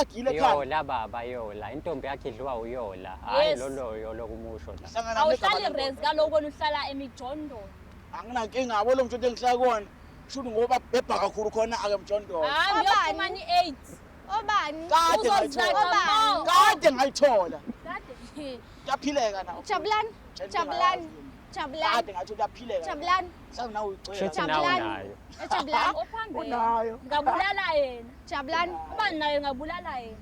Usagile ekhanda. Yola baba yola, intombi yakhe idliwa uyola. Hayi lolo yolo kumusho la. Hlangana nami Awuhlali negama res lendoda. kaloku wena uhlala emijondolo. Anginankinga yabo lo mjondolo engihlala kuwona. Shuthi ngoba bebha kakhulu khona ake mjondolo. Hayi Obani? uyofumana i-AIDS. Obani? Kade Uzozaca ngayithola. mo. Kade ngayithola. Kade. Kuyaphileka nawe. Jabulani, Jabulani, Jabulani, Kade ngathi kuyaphileka. Jabulani, Mhlawumbe nawe uyigcwele. Shuthi nawe Jabulani. unayo. Jabulani, Ophambene. Unayo. Ngabulala yena. Jabulani, Uba nayo ngabulala yena.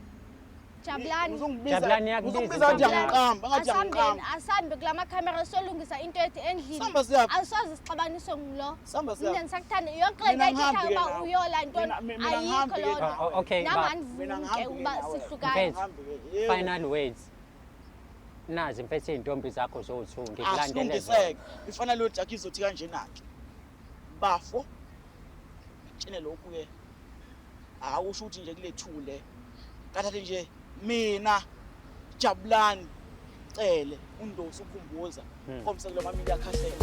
Jabulani. Uzungibiza. Jabulani iyakubiza Uzungibiza ngathi intombi yakho. uyangiqamba, ngathi Asambeni, uyangiqamba. asambe kulama camera solungisa into yethu endlini. Samba siyaphi? Asoze sixabaniswe ngulo. Samba siyaphi? Mina ngisakuthanda yonke le nto Mina ayithethayo ngihambi-ke uba nawe. uyola ntoni Mina ayikho ngihambi-ke loo nto. nawe. Oh, okay, Nami ba- Mina andivumi ke ngihambi-ke ukuba nawe. sihlukane. Mfethu. Ngihambi-ke. Yebo. Final words. Nazi mfethu izintombi zakho zowu-two ngikulandele zona. Asilungiseke. Ifana leyo jack izothi kanjena-ke. Bafo. Tshene lokhu ke. Awusho ukuthi nje kule thule. Kathathe nje mina Jabulani Cele uNdosi ukhumbuza. Komsekelo mami iyakhahlela.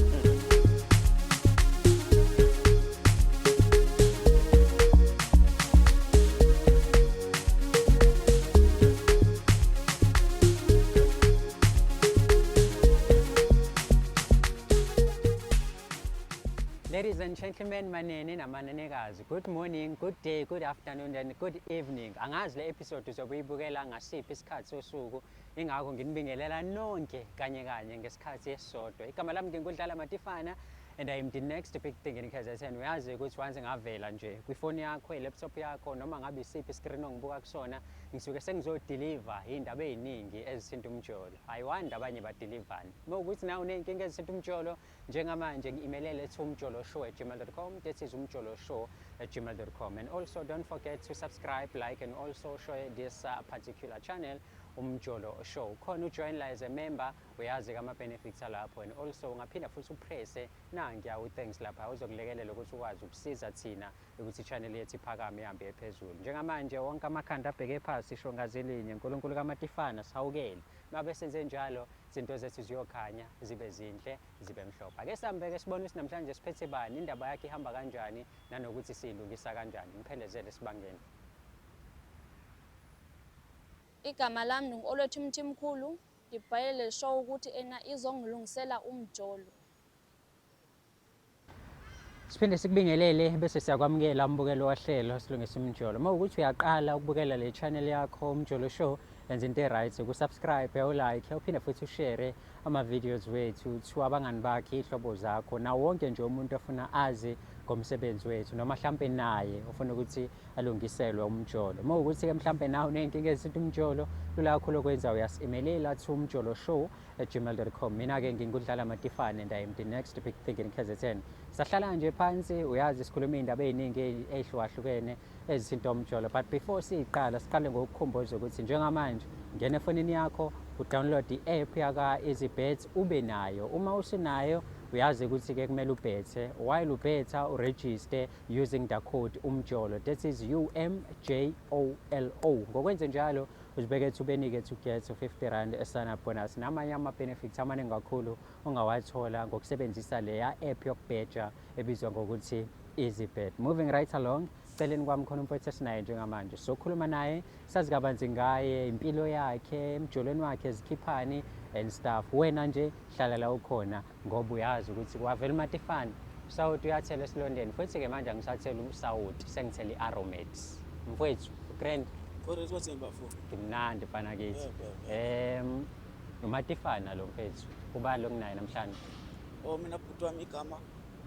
Ladies and gentlemen, manene namanenekazi, good morning, good day, good afternoon and good evening. Angazi le episode uzobe uyibukela ngasiphi isikhathi sosuku, ingakho nginibingelela nonke kanye kanye ngesikhathi esisodwa. Igama lami nginguDlala Matifana and I am the next big thing in KZN. Uyazi ukuthi once ngavela nje kwifoni yakho, i-laptop yakho noma ngabe isiphi iscreen ongibuka kusona, ngisuke sengizodeliver iy'ndaba ey'ningi ezithinta umjolo. I wonder abanye badelivani. Uma ukuthi nawe uney'nkinga ezithinta umjolo, njengamanje ngi-imelele to umjoloshow@gmail.com. That is umjoloshow@gmail.com. And also don't forget to subscribe, like and also share this particular channel, Umjolo Show. Khona ujoin la as a member, uyazi ama-benefits alapho and also ungaphinda futhi upresse nangiya u-thanks lapha uzokulekelela ukuthi ukwazi ukusiza thina ukuthi i-channel yethu iphakame ihambe iye phezulu. Njengamanje wonke amakhanda abheke phasi sho ngazelinye uNkulunkulu kaMatifana sihawukele. Mabe senze njalo izinto zethu ziyokhanya zibe zinhle zibe mhlophe. Ake sihambe-ke sibone ukuthi namhlanje siphethe bani, indaba yakhe ihamba kanjani nanokuthi siyilungisa kanjani. Ngiphelezele sibangene. Igama lami ndingu-Olwethu Mthimkhulu. Ndibhalele le show ukuthi ena izongilungisela umjolo. Siphinde sikubingelele bese siyakwamukela umbukelo wahlelo silungisa umjolo. Uma ukuthi uyaqala ukubukela le channel yakho Umjolo Show, yenza into e-right ukusubscribe, ulike, uphinde futhi ushare ama-videos wethu to abangani bakhe, iy'hlobo zakho, nawo wonke nje umuntu ofuna azi ngomsebenzi wethu noma hlampe naye ufuna ukuthi alungiselwe umjolo. Uma ukuthi-ke mhlampe nawe uney'nkinga ezithinta umjolo, lula kakhulu okwenza uyasi-imelela to umjoloshow@gmail.com. Mina-ke nginguDlala Matifane and I am the next big thing in KZN. Sahlala nje phansi, uyazi sikhuluma iy'ndaba ey'ningi ey'hlukahlukene ezithinta umjolo, but before siyiqala siqale ngokukhumbuza ukuthi njengamanje ngena efonini yakho udownload i-app yaka-EasyBet ube nayo. Uma usunayo uyazi ukuthi-ke kumele ubhethe, while ubhetha uregister using the code umjolo, that is UMJOLO. Ngokwenze njalo uzibeke ethubeni-ke to get 50 rand sign up bonus namanye ama-benefits amaningi kakhulu ongawathola ngokusebenzisa leya app yokubheja ebizwa ngokuthi EasyBet. Moving right along, celeni kwami khona umfowethu esinaye njengamanje, sokhuluma naye sazi kabanzi ngaye, impilo yakhe, emjolweni wakhe, zikhiphani and stuff. Wena nje hlala la ukhona ngoba uyazi ukuthi kwavela uMatifana usawoti uyathela esilondeni, futhi-ke manje angisatheli usawoti, sengithela i-aromax. Mfowethu grand. Kodwa wathini bafo? Ngimnandi mfana kithi. Yebo, UMatifana lo mfethu, ubani lo kunaye namhlanje? Oh mina bhuti wami igama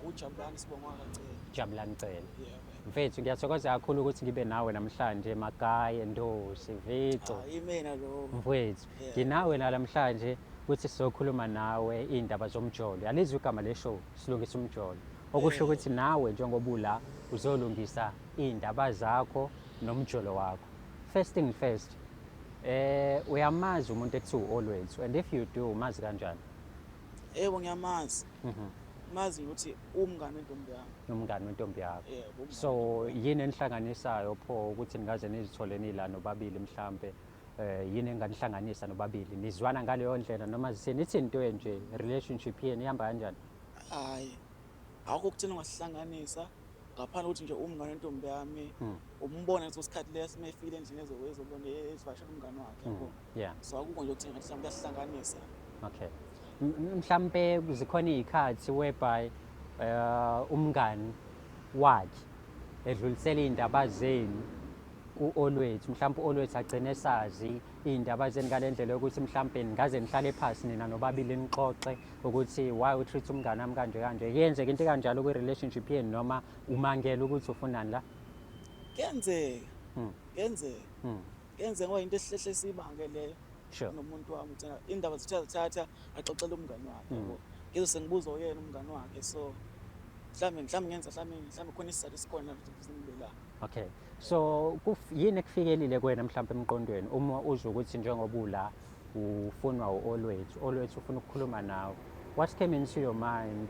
uJabulani Sibongwa kaCele. Jabulani Cele. Yebo. Mfethu ngiyathokoza kakhulu ukuthi ngibe nawe namhlanje, Magaye, Ndosi, Vico. Hayi mina lo. Mfethu, Yeah. nginawe la namhlanje ukuthi sizokhuluma nawe iy'ndaba zomjolo. Yalizwa igama le show, silungisa umjolo. Okusho ukuthi nawe njengoba ula uzolungisa iy'ndaba zakho nomjolo wakho. First thing first, uyamazi umuntu ekuthiwa u-Olwethu, and if you do, umazi kanjani? Yebo ngiyamazi. Mazi ukuthi umngane wentombi yami. Umngane wentombi yakho. Yebo. Umngane. So yini enihlanganisayo pho ukuthi ningaze nizithole nila nobabili mhlambe? Yini enganihlanganisa nobabili? Nizwana ngaleyo ndlela noma zithini? Ithini into nje relationship yenu ihamba kanjani? Hayi. Akukho ukuthina ungasihlanganisa. Ngaphandle ukuthi nje umngane wentombi yami umbone ngaleso sikhathi leso uma efile endlini ezobona ezivashela umngane wakhe, yabo. So akukho nje okuthi ngathi mhlawumbe kuyasihlanganisa. Okay. Mhlampe zikhona iy'khathi whereby umngani wakhe edlulisela iy'ndaba zenu ku-Olwethu, mhlawumpe u-Olwethu agcine esazi iy'ndaba zenu ngale ndlela yokuthi mhlampe ningaze nihlale phasi nina nobabili nixoxe ukuthi why u-treat umngane wami kanje kanje. Kuyenzeka into ekanjalo kwi-relationship yenu noma umangele ukuthi ufunani la? Kuyenzeka. Kuyenzeka. Kuyenzeka ngoba into esihlehle sibange leyo. Nomuntu wami uthena indaba zithatha axoxele umngane wakhe, yabo. Ngizwe sengibuza uyena umngane wakhe, so mhlambe ngenza mhlambe khona isizathu esikhona ukuthi ngibe la. Okay. So yini ekufikelile kuwena mhlambe emqondweni uma uzwa ukuthi njengoba ula ufunwa u-Olwethu, Olwethu ufuna ukukhuluma nawe? What came into your mind?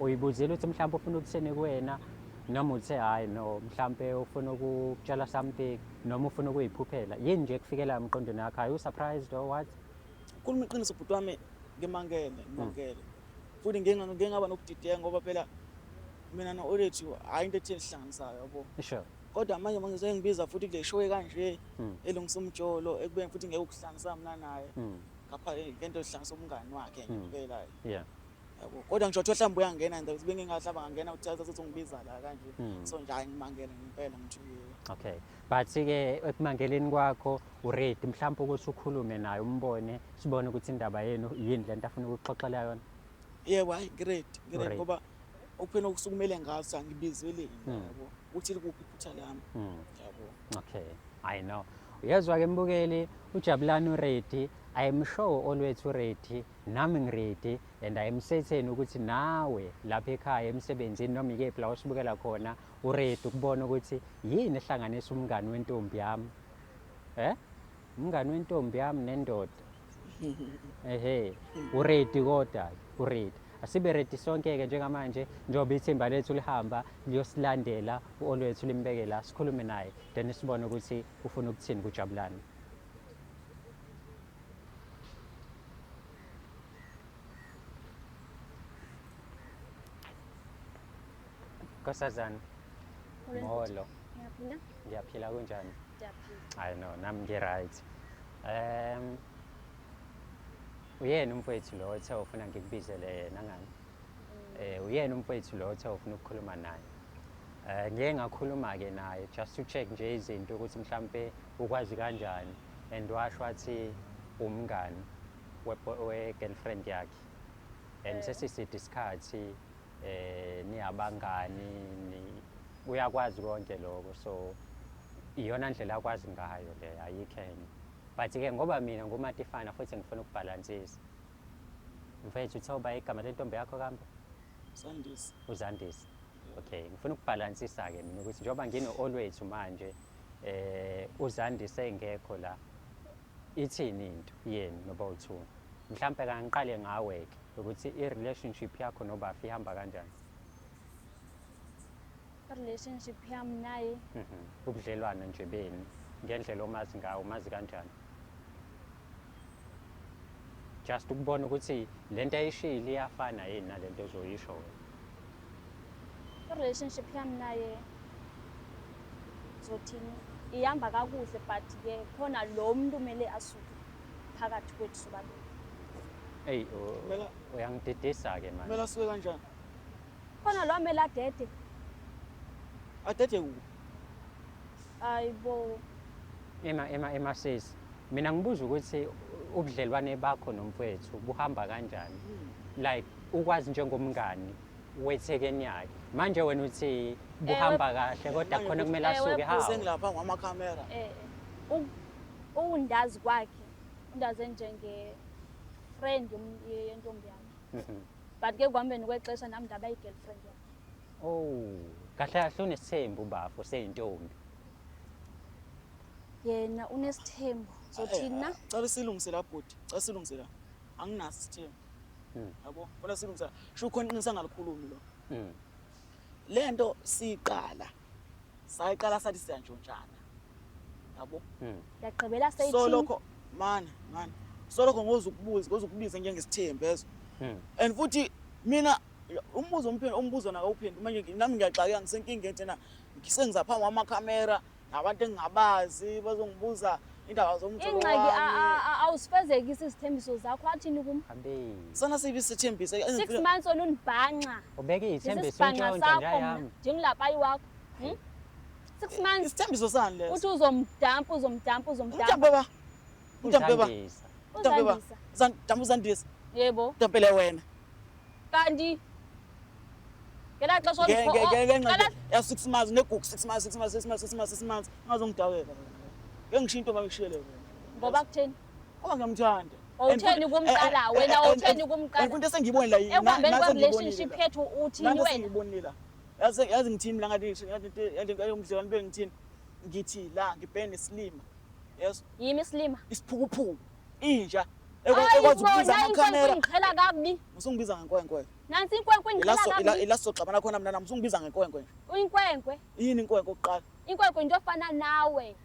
Uyibuzile ukuthi mhlambe ufuna ukuthini kuwena noma uthe hayi no mhlambe ufuna ukutshela something noma ufuna ukuyiphuphela? Yini nje ekufikela emqondweni wakho? Are you surprised or what? Khuluma iqiniso bhuti wami, ngimangele, ngimangele. Futhi ngike ngaba nokudideka ngoba phela mina no-Olwethu hhayi into ethile esihlanganisayo, yabo. Kodwa manje uma ngisengibiza futhi kule show kanje elungisa umjolo ekubeni futhi ngeke ukuhlanganisa mina naye. Ngapha ngento ehlanganisa umngani wakhe nje kuphela. Yabo. Kodwa ngisho kuthiwa mhlawumbe uyangena nje bese ngingahlaba ngangena uthi thatha uzongibiza la kanje. So nje hayi ngimangele ngempela ngithukile. Okay. But ke ekumangeleni kwakho uready mhlawumbe ukuthi ukhulume naye umbone sibone ukuthi indaba yenu yini lento afuna ukuxoxela yona. Yebo, hayi ngiready, ngiready Uready. ngoba okuphela okusukumele ngaso angibizeleni, yabo. Ukuthi likuphi iphutha lami. Yabo. Okay, I know. Uyezwa ke mbukeli, uJabulani uready, I am sure Olwethu ready, nami ngiready and I am certain ukuthi nawe lapha ekhaya emsebenzini noma ikephi la osibukela khona uready ukubona ukuthi yini ehlanganisa umngani wentombi yami. Umngani wentombi yami nendoda. Ehhe, uready kodwa, uready. Asibe ready sonke ke njengamanje njengoba ithimba lethu lihamba liyosilandela uOlwethu limbeke la sikhulume naye then sibone ukuthi ufuna ukuthini kuJabulani. Nkosazana, molo. Ngiyaphila. Ngiyaphila, kunjani? Ngiyaphila. I know, nami ngi-right. Uyena umfowethu lo othe ufuna ngikubizele yena ngani? Uyena umfowethu lo othe ufuna ukukhuluma naye. Ngike ngakhuluma ke naye just to check nje izinto ukuthi mhlambe ukwazi kanjani and washo wathi umngani we-girlfriend yakhe. And sesiside isikhathi niyabangani, uyakwazi konke lokho, so iyona ndlela akwazi ngayo le, ayikho enye. But ke ngoba mina nguMatifana futhi ngifuna ukubhalansisa. Mfethu, uthe uba igama lentombi yakho kambe? Zandisa. Uzandisa. Okay, ngifuna ukubhalansisa ke mina ukuthi njengoba ngino-Olwethu manje uZandisa engekho la, ithini into yenu noba u-two? Mhlampe kangiqale ngawe ke ukuthi i-relationship yakho noBafi ihamba kanjani? I-relationship yami naye. Ubudlelwano nje benu ngendlela omazi ngawo, umazi kanjani? Just ukubona ukuthi lento ayishilo iyafana yini nalento ozoyisho wena. I-relationship yami naye zothini ihamba kakuhle, but ke khona lo muntu kumele asuke phakathi kwethu sobabili. Eyi, uyangididisa ke manje. Kumele asuke kanjani? Khona lo amele adede. Adede kuphi? Hayibo. Ema sis. Mina ngibuza ukuthi ubudlelwane bakho nomfowethu buhamba kanjani? Like ukwazi njengomngani wethekeni yakhe. Manje wena uthi buhamba kahle kodwa khona kumele asuke, how? Sengilapha ngamakhamera. Ukundazi kwakhe, undaze njenge friend yentombi yami. But ke kuhambeni kwexesha nami ndaba yi-girlfriend yakhe. Oh, kahle kahle unesithembu bafo seyintombi. Yena unesithembu. Zothina? Cela silungise la bhuti, cela silungise la. Anginaso isithembu. Yabo, funa silungise la. Sho khona iqiniso angalikhulumi lo. Lento siqala. Sayiqala sathi siyantshontshana. Yabo? Yagqibela So seyithini? lokho man, man. So lokho ngozukubuza, ngozukubiza njengesithembu ezo. And futhi mina Umbuzo umphendula, umbuzo nakawuphendula. Manje nami ngiyaxakeka, ngisenkingeni thina. Ngisengizaphambi kwamakhamera nabantu engingabazi bazongibuza indaba zomjolo Ingxaki wami. Awusifezekisi izithembiso zakho, athini kum? Abe. Sana sibe isithembiso. 6 months wena undibhanxa. Ubeke iy'thembiso Ndisisibhanxa untshontsha sakho nja mna, yami. ndingilapayi wakho. 6 months. Isithembiso sani leso? Uthi uzomdampa, uzomdampa, uzomdampa. Umdampe ba? Umdampe ba? Uzandisa. Umdampe ba? Uzandisa. Dampa uzandisa. Yebo. Dampele wena. Kanti ngelaa xesha Ngenxa nje ya 6 months negugu, 6 months, 6 months, 6 months, 6 months, 6 months, ungazongidakeka. Ngeke ngishiye intombi ngishiyele wena. Ngoba kutheni? Ngoba ngiyamthanda. Awutheni kumqala wena, awutheni kumqala? And into esengiyibonile la Ekuhambeni kwe-relationship yethu uthini nanto wena? esengiyibonile la. Yazi ngithini la, ngathi ngathi umdlelwane bengithini? Ngithi la ngibheke nesilima. Yes, Yimi isilima? isiphukuphuku. Inja Hayi ekwazi bo, ukubiza nayi inkwenkwe amakhamera. ingiqhela kakubi. Usungibiza ngenkwenkwe. Nantsi inkwenkwe ingiqhela kakubi. Ila soxabana khona mina nami, usungibiza ngenkwenkwe nje. Uyinkwenkwe. Yini inkwenkwe okuqala? Inkwenkwe into efana nawe.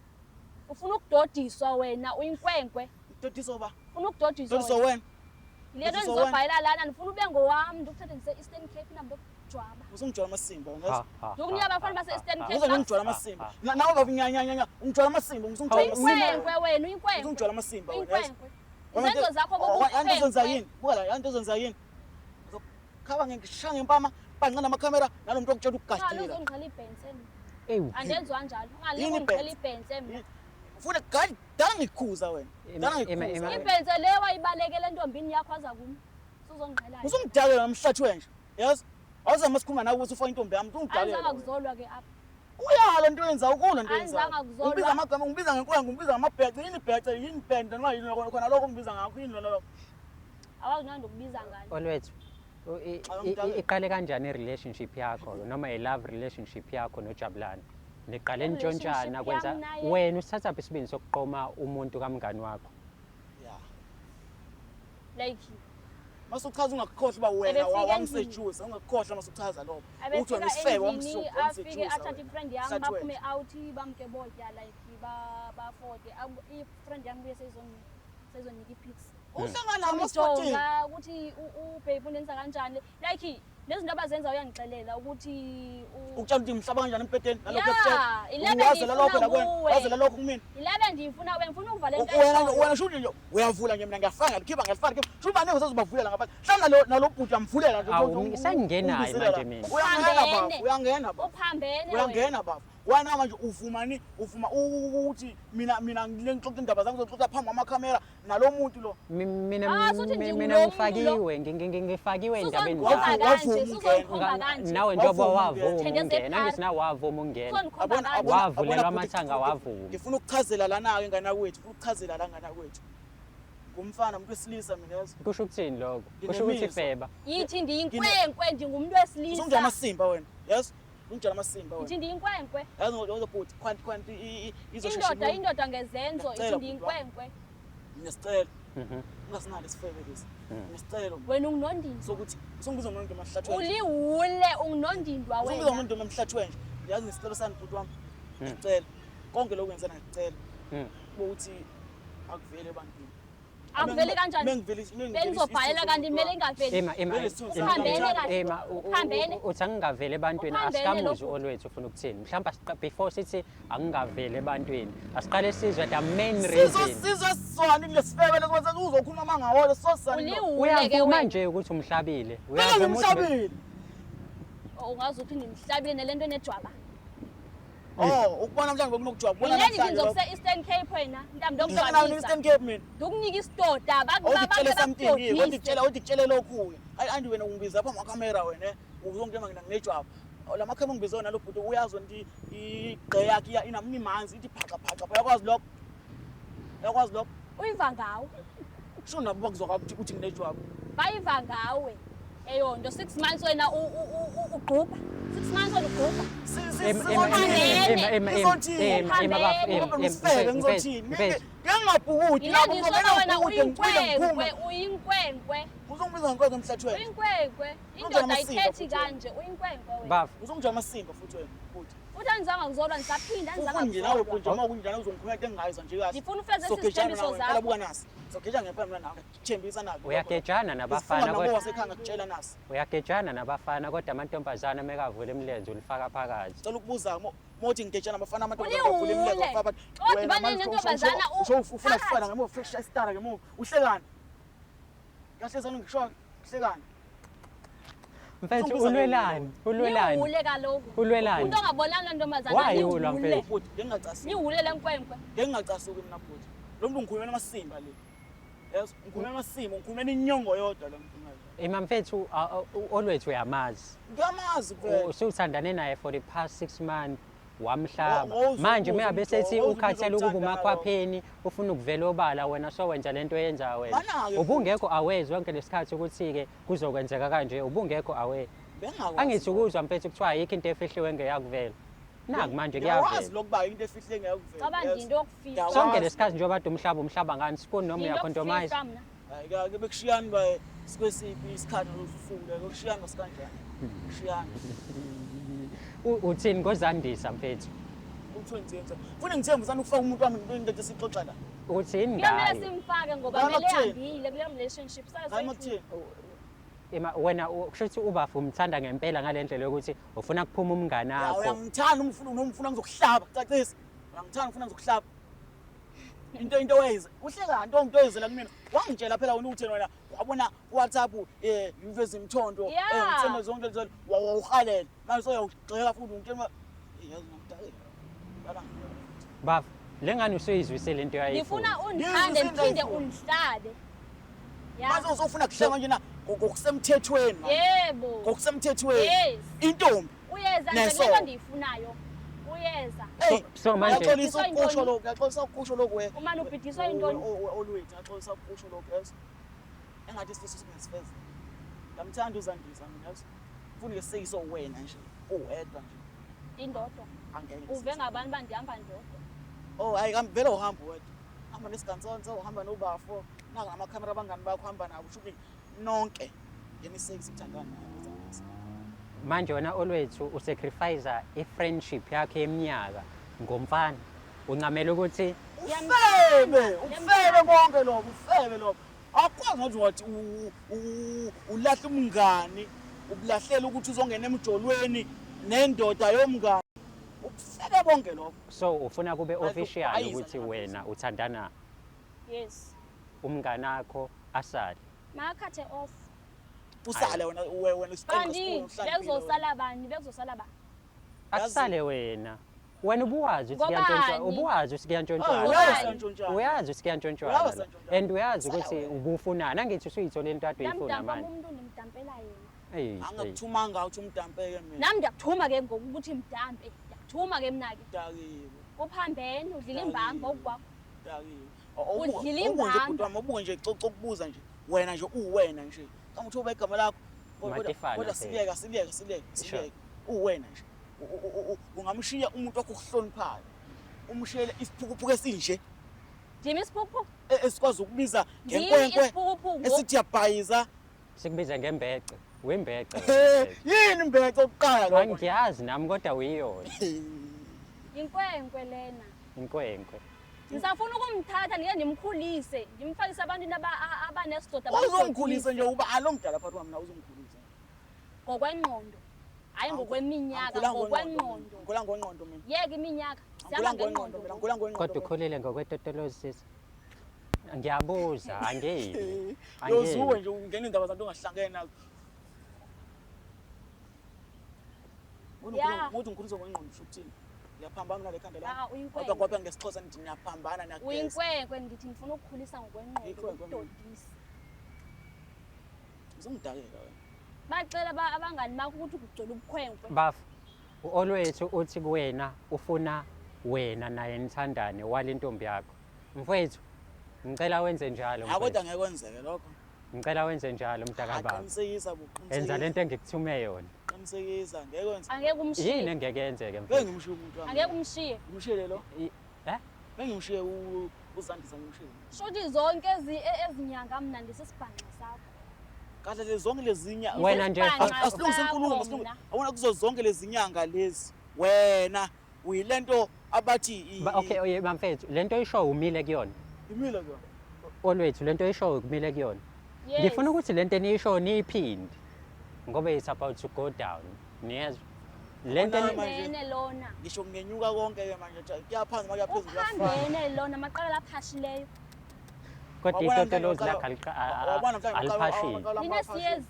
Ufuna ukudodiswa wena, uyinkwenkwe. Dodiso ba? Ufuna ukudodiswa Dodiso wena. wena. Yile nto Dodiswa ndizobhayela lana, ndifuna ube ngowam, ndikuthathe ndise-Eastern Cape nam ndokujwaba. Usungijwala amasimba wena. Ha, ha, Ndikunika ha, abafana ha, base-Eastern ha, Cape. Uze ngijwala amasimba. Nawe baba nyanya ungijwala amasimba, usungijwala amasimba. Uyinkwenkwe wena, uyinkwenkwe. Usungijwala amasimba wena. Yazi? Uyinkwenkwe. Izenzo zakho Yanto ozenza bobukhwenkwe. yini? Buka la, yanto ozenza yini? Khaba ngishaya ngempama, banqanda amakhamera nalo muntu okutshela Ungalu ukugadila. uzongiqhela ibhense mna. Ewu. Andenziwa njalo. Ungalinge Yini ungiqhela ibhense? ibhense mna. Futhi gadi dala ngikukhuza wena. Dala ngikukhuza. Ibhense le wayibalekela entombini yakho aza kum. Suzongiqhela. Usungidakela namhlathi wenje. Yazi? Awuzama sikhuluma nawe ukuthi ufake intombi yami, usungidakela. Andizanga Wena. kuzolwa ke apha. Uyala into oyenzayo, ukulo into oyenzayo. Andizanga kuzolwa. Ungibiza amagama, ungibiza ngenkwenkwe, ungibiza ngamabhece, yini ibhece, yini ibhende, noma yini khona khona lokho ungibiza ngakho, yini lona lokho. Awazi nandi ukubiza ngani. Olwethu, Awungidakeli. iqale kanjani i-relationship yakho noma i-love relationship yakho noJabulani? Niqale I-relationship nitshontshana kwenza yami naye- wena usithathaphi isibindi sokuqoma umuntu kamngani wakho? Yeah. Like Masuchaza ungakukhohlwa uba wena Ebefika wamsejusa, ungakukhohlwa masuchaza lokho. Uthi wena Abefika isifebe endlini afike wamsejusa. athathe i-friend yami, Mhlathi baphume wena. out bamke botya, like bafote. I-friend yami buye seyizonika i-pics. Uhlangana namaspotini. Jonga ukuthi ubabe undenza kanjani, like nezinto abazenza uyangixelela ukuthi Ukutshela ukuthi ngihlaba kanjani embhedeni nalokho Yeah, ekutshela. 11 Wazela lokho ndiyifuna la kuwena, kuwe. wazela lokho kumina. Yilebe ndiyifuna wena, ngifuna ukuvala into Wena ayishoyo. wena shuthi nje uyavula nje, mina ngiyafaka ngikhipha, ngiyafaka ngikhipha. Shuthi baningi usazobavulela ngaphandle. Mhlawumbe nalo nalo bhuti uyamvulela nje. Awu, sengingenayo manje mina. Uyangena Uphambene. baba, uyangena baba. Uphambene wena. Uyangena baba. Wena manje uvumani, uvuma ukuthi mina ngixoxa indaba zami, ngizoxoxa phambi kwamakhamera nalo muntu lo. Mina Ah, suthi mina ndingulo mntu lo. ngifakiwe ngifakiwe endabeni Suzondikhomba zakho. kanje, Wavuma suzondikhomba ungena. kanje. Nawe njengoba Wavuma wavuma ungena. Thende ungena, sephara. angithi nawe wavuma ungena. Suzondikhomba Yabona- kanje. yabona- Wavulelwa yabona amathanga, bhuti, wavuma. Ngifuna ukuchazela lana-ke ngane yakwethu, ngifuna ukuchazela la ngane yakwethu. Ngumfana, umuntu wesilisa mina, yazi. Kusho ukuthini lokho? Kusho ukuthi Nginemizwa. feba. Yithi ndiyinkwenkwe, ndingumntu wesilisa. Usungijwayela amasimba wena, yazi? Ungijwayela amasimba Yithi wena. ndiyinkwenkwe. Yazi ngozobhuti, khwanti khwanti izosheshe Indoda, ibuye. indoda ngezenzo. Ithi Ngiyacela, bhuti wami. ndiyinkwenkwe. Nginesicelo. Ungasinalo isifebe lesi. Nginesicelo Wena ungunondindwa. sokuthi usungibiza ngomuntu emhlathweni. Uliwule, ungunondindwa Usungibiza wena. ngomuntu emhlathweni nje. Yazi ngesicelo sami bhuti wami. Ngicela. Konke lokhu ngenzela ngicela. Ukuthi akuvele ebantwini. Akuveli kanjani? Benizobhalela kanti kumele ingaveli. Ema ema Vele sithunzi ema- Uphambene kahle. ema Uphambene. uthi angingaveli ebantwini, Uphambene asikamuzwi lo bhuti. Olwethu ufuna ukuthini? Mhlawumbe before sithi angingaveli ebantwini, asiqale sizwe the main reason. Sizwe sizwani kulesifebe leso uzokhuluma amangawolo sosani. Uliwule ke Uyavuma wena. nje ukuthi umhlabile? Mina Uyavuma ukuthi ngimhlabile. Ungazi ukuthi ndimhlabile nele nto enejwaba. Oh, ukubona mhlawumbe bekunokujwaba. Ubona Yile ndithi namhlanje lokho. ndizokuse-Eastern Cape wena, mntambi, Ngihlangana nawe ndokujwabisa. e-Eastern Cape mina. Ndikunika isidoda, Awuzitshele something yini? bakudodise. Wanditshela, wanditshele lokhu-ke. Ayi andi wena ungibiza phambi kwamakhamera wena, uzongitshela mina nginejwaba. La makhamera ungibiza wona lo bhuti uyazi wena igqe yakhe inamimanzi ithi phaqa phaqa. Uyakwazi lokho? Uyakwazi lokho? Uyiva ngawe. Kusho nabo bakuzwa ukuthi nginejwaba. Bayiva ngawe. Eyo nto 6 months wena ugqubha. 6 months wena ugqubha. Ema ema ema ema ema ema ema bafo ema Ngoba ema ngisifebe mfethu, ngizothini? mfethu. Ngeke ngingabhukudi Yile lapho ndisoba wena ngicwile ngiphume. uyinkwenkwe, uyinkwenkwe. Uzongibiza ngenkwenkwe emhlathweni. Uyinkwenkwe. Uzongijwayela Indoda amasimba ayithethi futhi wena. kanje, uyinkwenkwe wena. Bafo Uzongijwayela amasimba futhi wena bhuti. Futhi angizange ngizolwa ngisaphinda angizange Ufuna nje nawe ngizolwa. bhuti uma kunjani uzongikhuluma into engingayizwa nje kahle. Ngifuna ufeze Sogejana isithembiso nawe, ngempela zakho. buka nasi. Sogeja ngempela mina nawe. Thembisa nawe. Uyagejana nabafana kodwa. kodwa Wasekhaya ngakutshela nasi. uyagejana nabafana kodwa amantombazane mekavula imilenze ulifaka phakathi. Cela ukubuza mothi ngigejana abafana Ulihule. Odibane nentombazana ufuna phakathi. kufana ngemuva fresh style ngemuva. Uhlekani? Kahle zana ngisho uhlekani? Mfethu Uzongibuza ulwelani? Ulwelani? Liwule kaloku. Ulwelani? Umuntu ongabonani nentombazana Why ulwa, liwule. mfethu? Bhuti ngingacasuki. Liwule lenkwenkwe. Ngingacasuki mina bhuti. Lo muntu ngikhulumela amasimba le. Yes, ngikhulumela amasimba, ngikhulumela inyongo yodwa lo muntu manje. Ima mfethu Olwethu uyamazi. Ngiyamazi vele. Usuthandane naye for the past 6 months wamhlaba. Wo- Manje wozubuza mengabe sethi umjovo, ukhathele wozubuza ukuba umthandalo. umakhwapheni ufuna ukuvela obala wena sowenza lento oyenzayo wena. Mana-ke Ubungekho aware zonke lesikhathi ukuthi-ke kuzokwenzeka kanje ubungekho aware. Bengakwazi. Angithi ukuzwa mfethu kuthiwa ayikho into efihliwe engeyakuvela. Naku manje Ngiyakwazi kuyavela. lokuba into efihle ngeyakuvela. Caba yes. ndinto yokufihla. Ngiyakwazi. Sonke lesikhathi njengoba kade umhlaba umhlaba ngani spoon noma Ndinto uyakhondomayiza. yokufihla mna. Hayi ke bekushiyani ba sikwesiphi isikhathi nalosuku ke kushiyani basikanjani. Kushiyani. Uthini ngozandisa mfethu? Kuthiwe ngithemba. Funa ngithemba usana ukufaka umuntu wami into into esixoxa la. Uthini Kuyamele ngayo? simfake ngoba Hayi, mele makutheni. ehambile kule relationship. Sale Hayi soyi-two. makuthini. Ima wena kusho ukuthi ubafu umthanda ngempela ngale ndlela yokuthi ufuna kuphuma umngane Ya wakho. uyangithanda umfuna nomfuna ngizokuhlaba. Cacisa. Uyangithanda ufuna ngizokuhlaba. Into wayize. Uhleka nto into oyizela kumina. Wangitshela phela wena utheni wena wabona ku WhatsApp uveze imthondo ngithemba zonke lezo wawuhalela. Manje soyawugxeka futhi ungitshela yazi ngiyakudakela. Baba. Bafu, le ngane usuyizwisile into Ngifuna oyayifuna. undithande Yini ndiphinde usindayifuna? undihlabe. Ya. Manje usofuna kuhlenga nje na ngokusemthethweni manje. Yebo. Ngokusemthethweni. Yes. Intombi. Uyeza nje Neso. lento endiyifunayo. Uyeza. Hey, So manje ngiyaxolisa Ubhidiswa ukusho yintoni? lokhu, ngiyaxolisa ukusho lokhu we. Umane ubhidiswa yintoni? Olwethu, ngiyaxolisa ukusho lokhu yes. Engathi isifiso singasifeza. Ngiyamthanda uzandisa mina yes. Ngifuna ngesekiso wena nje, uwedwa nje. Ndindodwa. Angeke. Uve ngabantu uba ndihamba ndodwa. Oh, hayi kambe vele uhamba wedwa. Hamba nesigansonso, uhamba nobafo, naka namakhamera abangani bakho hamba nabo, kusho ukuthi nonke ngenisekisi kuthandana naye uzandisa. Manje wena Olwethu usacrifice i-friendship yakhe yeminyaka ngomfana. Uncamela ukuthi Ufebe, ufebe konke lokho, ufebe lokho. Akukwazi ngathi wathi ulahla umngani, ubulahlela ukuthi uzongena emjolweni nendoda yomngani. Ufebe bonke lokho. so ufuna kube Ayiza official ukuthi nje wena uthandana Yes. umngane wakho asale. Makathe off. Usale wena wena isiqendu Kanti esikhulu bekuzosala bani? Bekuzosala bani? Akusale wena. Wena ubuwazi ukuthi Ngobani? kuyantshontshwa, ubuwazi ukuthi kuyantshontshwana. Uyazi. Uyazi ukuthi kuyantshontshwana. Uyazi la. kuyantshontshwana. And uyazi Sala ukuthi wena. ubufunani. Angithi usuyithola into ade uyifuna Ndamdampa manje. umuntu ndimdampela yena. Eyi, eyi. Angakuthumanga ukuthi umdampeke mina. Nam ndiyakuthuma ke ngoku ukuthi mdampe. Ndiyakuthuma ke mna ke. Dakiwe. Kuphambene udlile imbamba okwakho. Dakiwe. Udlile Ubuke nje imbamba. bhuti wami, ubuke nje coco ukubuza nje. Wena nje uwena nje. Kama uthi igama lakho. Kodwa Matifana kodwa phela. siliyeka siliyeka siliyeka siliyeka. Uwena nje. Ungamshiya umuntu wakho okuhloniphayo. Umshiyele isiphukuphuku esinje Ndim isiphukuphuku. esikwazi ukubiza Ndim ngenkwenkwe isiphukuphuku. esithi yabhayiza. Sikubiza ngembece. Wembece. Yini imbece okuqala lokho? Angiyazi nami kodwa uyiyona Yinkwenkwe lena. inkwenkwe. Ngisafuna ukumthatha ngike ndimkhulise, ndimfakise ebantwini abanesidoda Uzongikhulisa nje uba alomdala phakathi kwami na uzongikhulisa. ngokwengqondo. Hayi ngokweminyaka, ngokwengqondo. Ngikhula ngengqondo mina. Yeka iminyaka, Ngikhula sihamba ngengqondo ngengqondo. mina, ngikhula ngengqondo. Kodwa ukhulile ngokwetotolozi sisi. Ngiyabuza, angeni. Yozuwe nje ungena indaba zanto ongahlangene nazo. Ya. Uthi ngikhulisa ngengqondo usho ukuthini? Ngiyaphambana nale khanda lami. Ah, uyinkwenkwe. Kodwa ngoba ngesiXhosa nithi niyaphambana niyageza. Uyinkwenkwe ngithi ngifuna ukukhulisa ngokwengqondo, Inkwenkwe mina. ukudodisa. Uzongidakela wena. Bacela abangani bakho ukuthi kugcwele ubukhwenkwe. Baf, Olwethu uthi kuwena ufuna wena naye nithandane wale intombi yakho. Mfowethu, ngicela wenze njalo. Hayi kodwa mfowethu. ngeke kwenzeke lokho. Ngicela wenze njalo mntakababa. Qinisekisa bo. Enza lento engikuthume yona. Qinisekisa ngeke kwenzeke. Angeke umshiye. Yini engeke yenzeke Ngeke mfowethu? ngimshiye umuntu wami. Angeke umshiye. Ngimshiyele lo. Eh? Bengimshiye uzandisa ngimshiye. Shuthi zonke ezinyanga mna ndisisibhanxa sakho. Kahle nje zonke lezi nyanga. Wena nje Isibhanxa Asilungise inkulumo, sakho asilungise. mna. Awona kuzo zonke lezi nyanga lezi. Wena uyilento abathi Okay, oye bamfethu, lento oyishoyo umile kuyona. Imile kuyona. Olwethu, lento oyishoyo kumile kuyona. Yes. Ngifuna ukuthi lento eniyishoyo niyiphinde. Ngoba it's about to go down. Niyezwa? Lento Yabona manje. Uphambene lona. Ngisho kungenyuka konke-ke manje, kuya phansi uma kuya phezulu kuyafana. Uphambene lona amaqala laphashileyo. Kodwa Wabona itotolozi mhlawumbe lakhe wabona mhlawumbe aliphashile. Linesiyezi.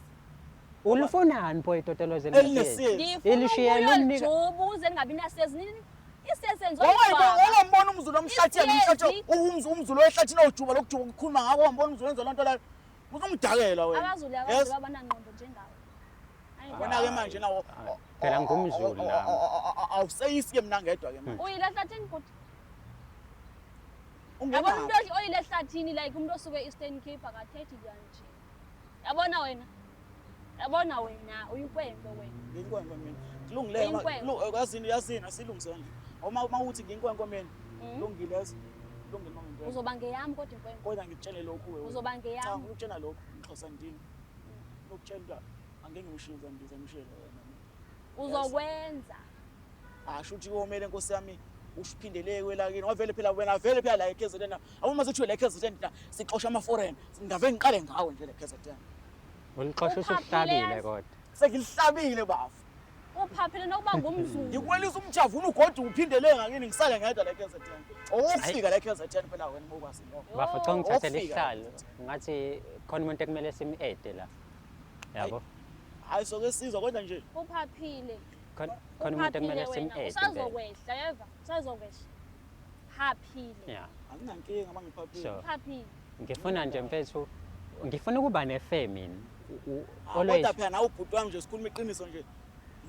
Ulifunani pho itotolozi elinesiyezi? Elinesiyezi. Ndifuna Ilishiyele umnika- ukuyojuba ukuze ningabi nasiyezi. Isiyezi senziwa Wawambona umZulu omhlathini, Isiyezi. umhlathi umZulu ohlathini ojuba lokujuba ukukhuluma ngako, wambona umZulu wenza lonto leyo. Uzongidakela wena. AbaZulu Yes. abaZulu abanangqondo njengawe. Hayi, Wena-ke manje nawo Hayi, phela ngumZulu nami. Awuseyisi-ke mina ngedwa-ke manje. Uyile ehlathini bhuti. Ungenaphi? Yabona umuntu oyile ehlathini, like umuntu osuke e-Eastern Cape akathethi kanje. Yabona wena. Yabona wena uyinkwenkwe wena. Ngiyinkwenkwe mina. Kulungile Uyinkwenkwe. yazini yazini asilungise kanje. Uma uthi ngiyinkwenkwe mina. Lungile yazi. Lungile uma ngiyinkwenkwe. Uzoba ngeyami kodwa inkwenkwe. Kodwa ngikutshele lokhu wewe. Uzoba Cha, ngeyami. ngikutshela lokhu Xhosa ndini. Ngikutshela ukuthi angeke ngimshiye uZandisa, ngimshiyele wena. Uzokwenza. Asho ukuthi komele Nkosi yami usiphindele kwelakini. Wavele phela wena, vele phela la eKZN. Awuma mase kuthiwe la eKZN thina sixosha ama foreign. Ngave ngiqale ngawe nje la eKZN. Ulixosha Uphaphile usuhlabile yazi. kodwa. Sengilihlabile bafu. Uphaphile nokuba ngumZulu. Ngikuwelisa umjavuna ugodu uphindele ngakini ngisale ngedwa la eKZN. Owufika la eKZN phela wena mokwazi lokho. Bafo, cha ngithathele Ofika. isihlalo. Ngathi khona umuntu ekumele sim-ede la. Yabo? Hayi soke sizwa kodwa nje Uphaphile. Khona khona umuntu Uphaphile ekumele wena. sim-ede. impela. Usazokwehla yeva. Usazokwehla. Haphile. Yeah. anginankinga mangiphaphile. So Uphaphile. ngifuna nje mfethu, ngifuna ukuba nefe mina. Kodwa Always phela nawe ubhuti wami nje sikhuluma iqiniso nje.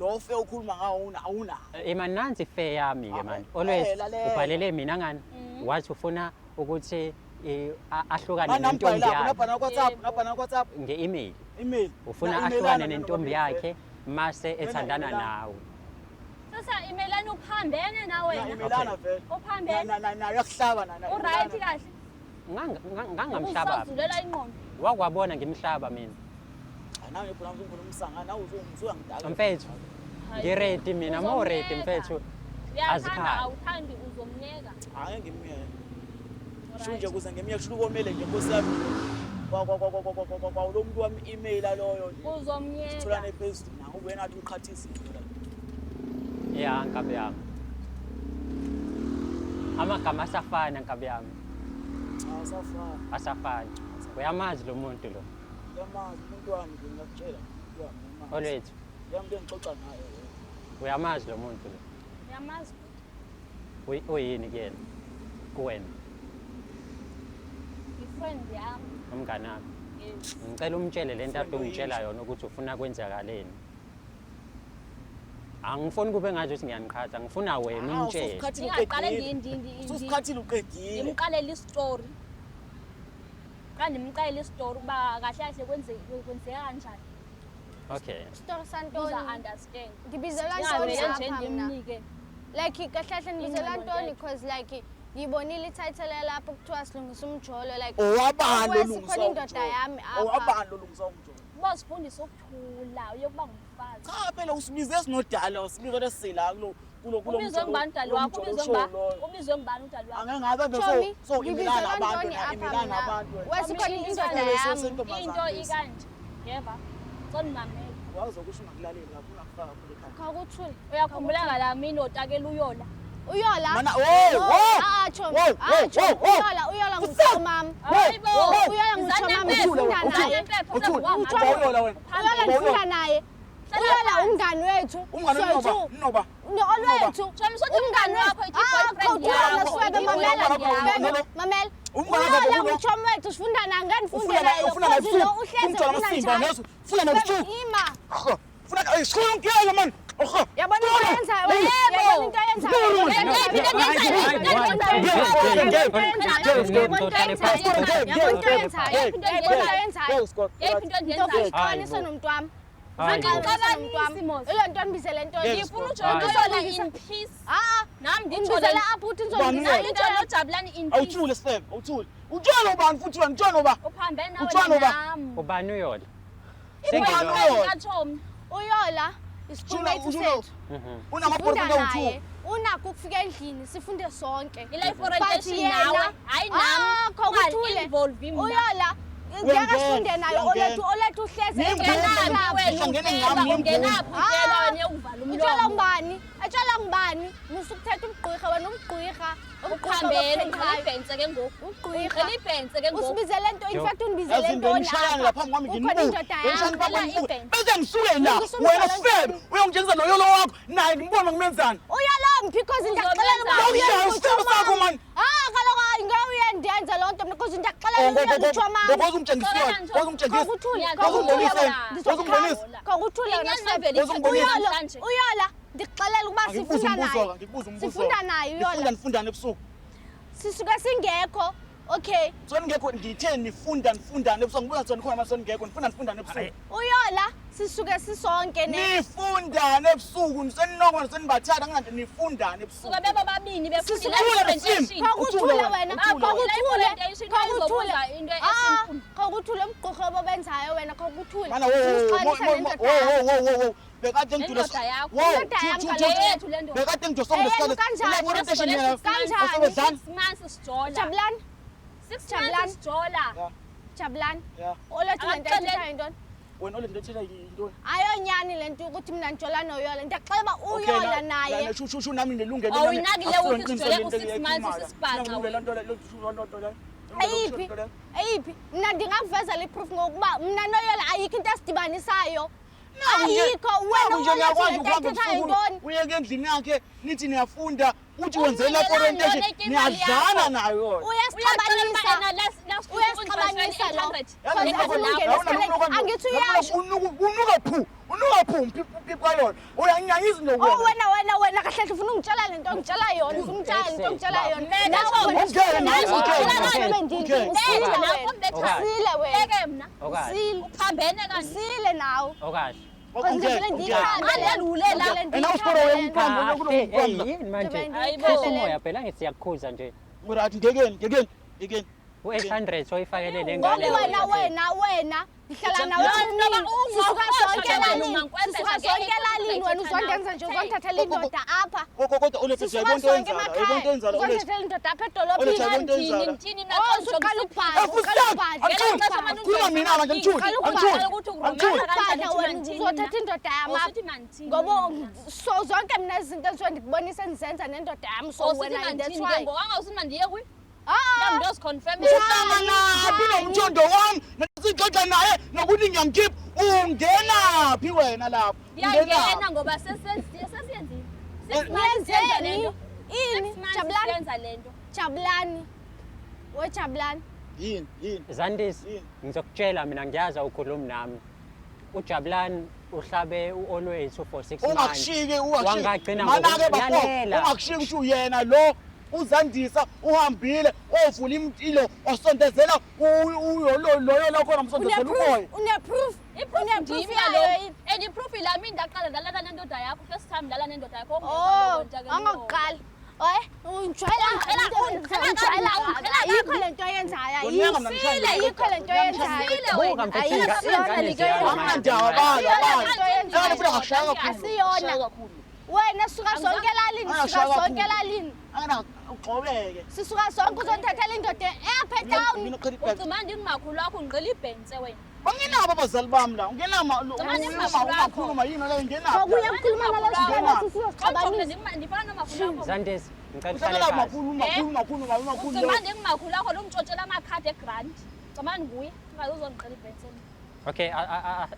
Lo fe ukhuluma ngawo awuna. Ima nansi ife yami ke Ah, manje. Always lalela. ubhalele mina ngani? Wathi ufuna ukuthi ahlukane Mana nentombi nambhala yakhe nabhala ku WhatsApp, Yebo. nabhala ku WhatsApp, nge-email. email. Ufuna Na- ahlukane emailana nentombi nobabili. yakhe mase ethandana emailana. nawe. Sasa imelana uphambene na Na wena. emailana vele. Uphambene. Na na na uyakuhlaba na na. Uright kahle. Ngangamhlaba. Usazulela ingqondo. Wakwabona ngimhlaba mina. Nawe phela uzokhuluma umsanga nawe uzuyangidaka. Mfethu, ngiready mina, mo ready mfethu. Uyathanda Azikhali. awuthandi uzomyeka. Hayi ngimyeke. Sho nje kuze ngimyeke sho komele nje Nkosi yami. Kwa kwa kwa kwa kwa kwa kwa kwa lo muntu wami email loyo nje. Uzomyeka. Sitholane phezulu nawe wena athi uqhathisa izinto la. Ya nkabi yami. Amagama asafana nkabi yami, Asafana. asafana. Uyamazi lo muntu lo. Uyamazi umuntu wami nje ngiyakutshela umuntu wami. ngiyamazi. Olwethu, Yami into engixoxa ngayo leyo. uyamazi lo muntu lo. Uyamazi. Uyini kuyena? Kuwena, I-friend yami. umngane wakho. Yes. Ngicela umtshele le nto ade Friend ungitshela oyinja. yona ukuthi ufuna kwenzakaleni. Angifuni kube ngathi ukuthi ngiyaniqhatha, ngifuna wena Ah, umtshele. ususikhathile Ngingaqale uqedile. Ususikhathile uqedile. ndimqalele isitori. Qale ndimqalele isitori ukuba kahle kahle kwenzeka kanjani. Okay. Story Uza santoni? understand. Ngibizelwa ntoni Ngingavele nje apha mina? ndimnike. Like kahle kahle nibizelwa Ingqondo ntoni ntetho. because like ngiyibonile i-title yalapho kuthiwa silungisa umjolo like Owabani Okwesi olungisa khona indoda umjolo? yami apha. Owabani olungisa umjolo? Uba sifundise ukuthula uyokuba ngumfazi. Cha phela usibize sinodala, usibize lesila kulo kulo kulo Ubizwe ngubani udali wakho? kulo Ubizwe mjolo ngubani? loyo. Ubizwe ngubani udali wakho? Angeke ngabe Chomi, so so imelana ngibizelwa abantu ntoni na apha imelana mina? abantu. wena. Wesi khona Into indoda Leso yami. sentombazane Into lesi. ikanje. Yeva. Cela unimamele. Wazi ukusho ungakulaleli kakhulu ungakufaka kakhulu ekhanda. Khawukuthule. Uyakhumbula ngalaa mini otakela uyola. Uyola. Mana oh No, oh. ah, Chomi. Wo, Ah, wo, Chomi. wo, wo. Uyola, uyola What's up? nguchomami. Hayi bo. Wo, Uyola nguchomami Izanempepho, ngifunda naye. izanempepho, Uthule. sekuwahamba. Uthule. Uyola wena. Uyola ngifunda naye. Uyola umngani wethu. Umngani Soyi unoba, two. unoba. No, olwethu. Chomi, sothi umngani wakho ithi Ah, boyfriend khawuthula yakho. swebe, Ithi mamela. boyfriend yakho. No, no. Mamela. Umngani wakho Uyola kulo. nguchomi wethu sifunda naye ngeke ngifunde Ufuna naye. ufuna naye Cause lo uhlezi umjolo ufuna amasimba njalo. nezo. Ufuna nobusuku. Ima. Ufuna ay sikhuluma ngiyalo man. Oho. Yabona into ayenzayo wena? Yabona into ayenzayo? Yabona into ayenzayo? Yabona into ayenzayo? Yeyiphi into endiyenzayo? Ngixabanise nomntu wami. Hayi bo. Ngixabanise nomntu wami. Ilo nto ndibizele ntoni? Ngifuna ujole noYola in peace. Ah, Nami ndijole undibizele apho uthi Ubani ndizolungisa uyola? into ndijole noJabulani in peace. Awuthule sifebe, awuthule. Utshela ubani futhi wena, utshela uba. Uphambene nawe Utshwala uba? nami. Ubani uyola? I-boyfriend Uyola. kaChomi. Uyola Ischoolmate Usho- sethu. Unama-boyfriend Sifunda awu-two. naye. Unakho ukufika endlini sifunde sonke. Ile But orientation yena- nawe, hayi nami. Ah, khokuthule. Unga-involve mina. Uyola. Ngeke Uyangena, sifunde naye uyangena. olethu olethu uhleze Ningena. Ungenaphi wena Ngihlangene utshelwa, ngami, ungenaphi utshelwa Ah. wena uyokuvala Utshelwa umlomo. ngubani? Etshelwa ngubani? Musa ukuthetha ubugqwirha wena ubugqwirha. Uphambene, ungqala ibhense ke ngoku. Ugqwirha. Ungqala ibhense ke ngoku. Usibizele nto, in fact undibizele Yazi ntoni nishayane apha? la phambi kwami Ukhona nginibuke. indoda yam. Nishayane phambi kwami Ngicela ngibuke. ibhense. Bese ngisuke la Lungisa wena umdlalo sifebe ntoni? uyongitshengisa loyolo wakho naye ngimbone ngimenzani. Uyalompi because ndiyakuxelela uba Uzomenza. uye Awushaya ndikutsho isifebe sakho, mam. man. Ah, kaloku hayi ngeke uye ndenze loo nto mna because ndiyakuxelela Oh, uye ndikutsho mam. ngokoze umtshengisiwe, ngokoze umtshengisa. Khokuthule, Ngokuze khokuthule umbonise, wena. ngokuze umbonise. Khokuthule wena Inyani sifebe. mavele Ngokuze umbonise. Uyola, namhlanje. uyola ndikuxelela ukuba Angikubuze sifunda umbuzo naye. ke, ngikubuze umbuzo. Sifunda naye Nifunda uyola. nifundane ebusuku. Sisuke singekho. Okay. So ningekho ngithe nifunda nifundane ebusuku. Ngibuza sona khona mase ningekho nifunda nifundane ebusuku. Uyola sisuke sisonke ne. Nifundane ebusuku niseninoko nisenibathatha ngingathi nifundane ebusuku. Suka beba babini befunda Sisuke- ile orientation. Khokuthule Uthule wena, wena, uthule khokuthule, wena. khokuthule. Into Ah, esimple. khokuthule ubugqwirha obenzayo wena, khokuthule. Mana wo Usixabanisa nendoda yakho. wo wo wo bekade ngidula Nendoda yakho. wo Indoda yami kaloku. Yethu le ndoda. bekade ngidula sonke Eyenu lesikhathi kanjani? orientation yena Kanjani? Asebenzani? 6 months sijola. Jabulani, 6 Jabulani. months sijola. Yeah, Jabulani. yeah. Olethu le nto Akakuxeleli. ayithethayo yintoni? Wena ole nto ethetha yintoni? Ayonyani le nto ukuthi mina ndijola noyola. Ndiyakuxelela uba uyola naye. Shu shu nami nelungelo. Awuyinakile ukuthi sijole ku-six months sisibhaxa wena. Eyiphi? Eyiphi? Mna ndingakuvezela iproof ngokuba mna noyola ayikho into esidibanisayo. Ayikho wena nje olethu ngiyakwazi le nto ukuhamba ayithethayo ebusuku yintoni? uye endlini yakhe nithi niyafunda uthi wenzela Umnikelani orientation yona imali niyadlana yakho? nayo yona. Uyasixabanisa. Uyasixabanisa lo. Yazi Cause asilungele esikoleni. Angithi uyasho. Unuka phu, unuka phu mpiphi kwayona. Uyanginyanyisa Oh nokubona. wena wena wena kahle hle ufuna ungitshela lento ongitshela yona ufuna ungitshela lento ongitshela yona. Nawe Nawe Okay, wena okay, usile okay. wena. Usile wena. Beke mna. Okahle. Usile. Uphambene kanti. Usile nawe. Okahle. Cause ngivele ndiyikhambe. Ngalelule la. And now siporo wemphamba Kahle, hey, yini manje? Hayibo. Hlisa umoya phela ngithi siyakukhuza nje. Right, ngekeni, ngekeni, ngekeni. U-800 oyifakele le ngane. Ngoku wena wena wena ngihlala nawe Noma emini. Sisuka sonke ungakhohlwa wena elalini. ungangikwenzela Sisuka ngeke sonke into elalini wena engayithetha uzondenza nje nawe. uzondithathela indoda apha. Kodwa Olethu Sisuka uyayibona into sonke oyenzala, uyayibona into emakhaya. oyenzala Olethu. Uzondithathela indoda apha Olethu, edolophini. uyayibona into Ngithini oyenzala. ngithini Oh, usuqala ukubhala, uqala ukubhala. Angithuli, khuluma mina manje angithuli, angithuli, angithuli. Ukubhala wena uzothatha indoda yam apha. Ngoba so zonke mina izinto endisuke ndikubonisa endizenza nendoda yam so wena that's why. Ah, Uhlanganaphi nomthondo wami nasixoxa naye nokuthi ngiyamkhipha ungenaphi wena lapho Ngiyangena ngoba sesiyenzile. Niyenzeni? Ini? Jabulani? Yenza lento. Jabulani. We Jabulani. yini yini Zandisi, Yini? ngizokutshela mina ngiyazi awukhulumi nami. UJabulani uhlabe u-Olwethu for 6 months. ungakushiki ungakushiki Wangagcina mana-ke bafo ngokulalela. ungakushiki usho yena lo uzandisa uhambile ovula imtilo wasondezela loyo lokhona msondezela Une-proof, umoya une-proof. I-proof Une-proof ndimi yayo kaloku. yini? And i-proof yilami ndaqala ndalala nendoda yakho first time ndalala nendoda yakho. Oh, angokuqala. Oye, ungijwayela ungijwayela ayikho lento oyenzayo. Ngonyaka mina ngishaya Ayikho lento oyenzayo. Usile Buka wena. mfethu, Ayikho ingane lento ziyalwa oyenzayo. manje. Anginandaba bala bala Asiyona. Engane futhi angashaya kakhulu Asiyona. Ashaya kakhulu Wena suka sonke elalini, suka Angashaya sonke kakhulu. elalini. Angana ugxobeke Sisuka sonke uzondithathela indoda apha etown. Mina credit card Ucima ndingumakhulu wakho ngiqela ibhentse wena. bangenabo abazali bami la ungenama Cimani makhulu akho. umakhuluma yini leyo ngenaphi Ngokuya kukhuluma nalo Ngena. sifebe sisizosixabanisa. Ndifana nomakhulu wakho. Zandisi, ngicela uhlale Uhlala phansi. makhulu makhulu makhulu makhulu Ucima ndingumakhulu wakho lo mtshontshela amakhadi egrant. Cima nguye ungaze uzondiqela ibhentse. Okay,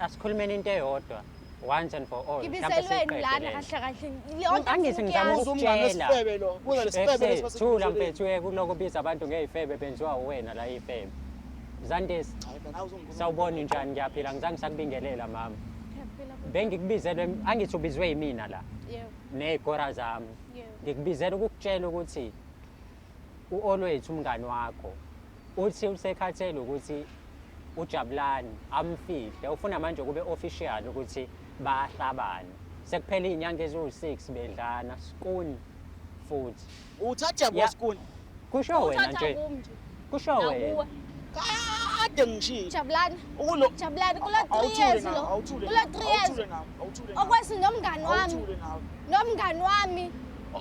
asikhulumeni into eyodwa once and for all. Mhlawumbe Ngibizelweni siyiqede lana le nto. kahle kahle. Yonke Angithi ngizama ngifuna Buza umngane ukukutshela. wesifebe lo buza lesifebe Ekuseni, lesi thula mfethu uye kuloko biza abantu ngey'febe benziwa uwena la iy'febe. Zandisi, sawubona njani ngiyaphila ngizange ngisakubingelela mama. Bengikubizelwe angithi ubizwe yimina la Yebo, ney'gora zami. yebo. Ngikubizela ukukutshela ukuthi u-Olwethu umngani wakho uthi usekhathele ukuthi uJabulani amfihle ufuna manje kube official ukuthi bayahlabana. Sekuphele iy'nyanga eziwu-6 bedlana skuni futhi. Uthatha Ya. boskuni Kusho wena Uthatha nje. kum nje. Kusho wena. Nakuwe. Kade ngishilo. Jabulani. Ukulo Jabulani kulo 3 Awuthule years nawe, lo. awuthule Kulo nawe, 3 years. awuthule nawe, awuthule nawe. Okwesi nomngani wami. Awuthule nawe. Nomngani wami.